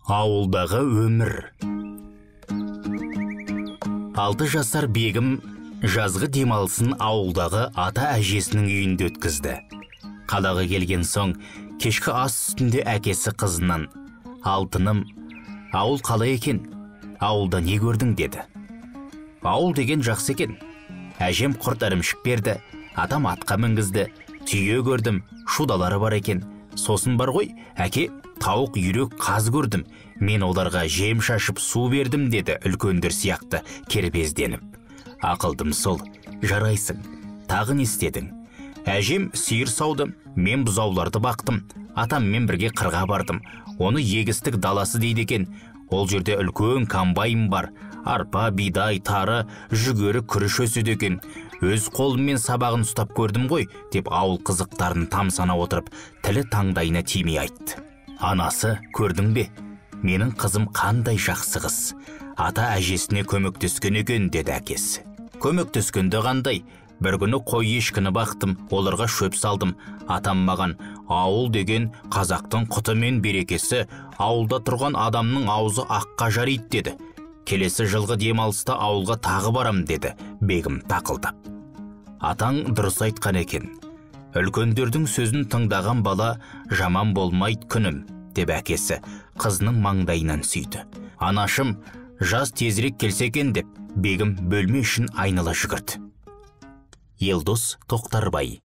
Ауылдағы өмір. 6 жасар Бегім жазғы демалысын ауылдағы ата әжесінің үйінде өткізді. Қалаға келген соң кешкі ас үстінде әкесі қызынан: «Алтыным, ауыл қалай екен? Ауылда не көрдің?» деді. «Ауыл деген жақсы екен. Әжем құрт ірімшік берді, атам атқа мінгізді, түйе көрдім, шудалары бар екен. Сосын бар ғой, әке, тауық, үйрек, қаз көрдім. Мен оларға жем шашып су бердім», деді үлкендер сияқты кербезденіп. «Ақылдым сол, жарайсың. Тағы не істедің?» «Әжем сиыр сауды, мен бұзауларды бақтым. Атаммен бірге қырға бардым. Оны егістік даласы дейді екен. Ол жерде үлкен комбайн бар. Арпа, бидай, тары, жүгері, күріш өседі екен. Өз қолыммен сабағын ұстап көрдім ғой», деп ауыл қызықтарын тамсана отырып, тілі таңдайына тимей айтты. Анасы: «Көрдің бе, менің қызым қандай жақсы қыз. Ата әжесіне көмектескен екен», деді әкесі. «Көмектескенде қандай? Бір күні қой ешкіні бақтым, оларға шөп салдым. Атам маған: ауыл деген қазақтың құты мен берекесі, ауылда тұрған адамның аузы аққа жариды деді. Келесі жылғы демалыста ауылға тағы барам», деді Бегім тақылдап. «Атаң дұрыс айтқан екен. Үлкендердің сөзін тыңдаған бала жаман болмайды күнім», деп әкесі қызының маңдайынан сүйді. «Анашым, жаз тезірек келсе екен», деп Бегім бөлме ішін айнала жүгірді. Елдос Тоқтарбай.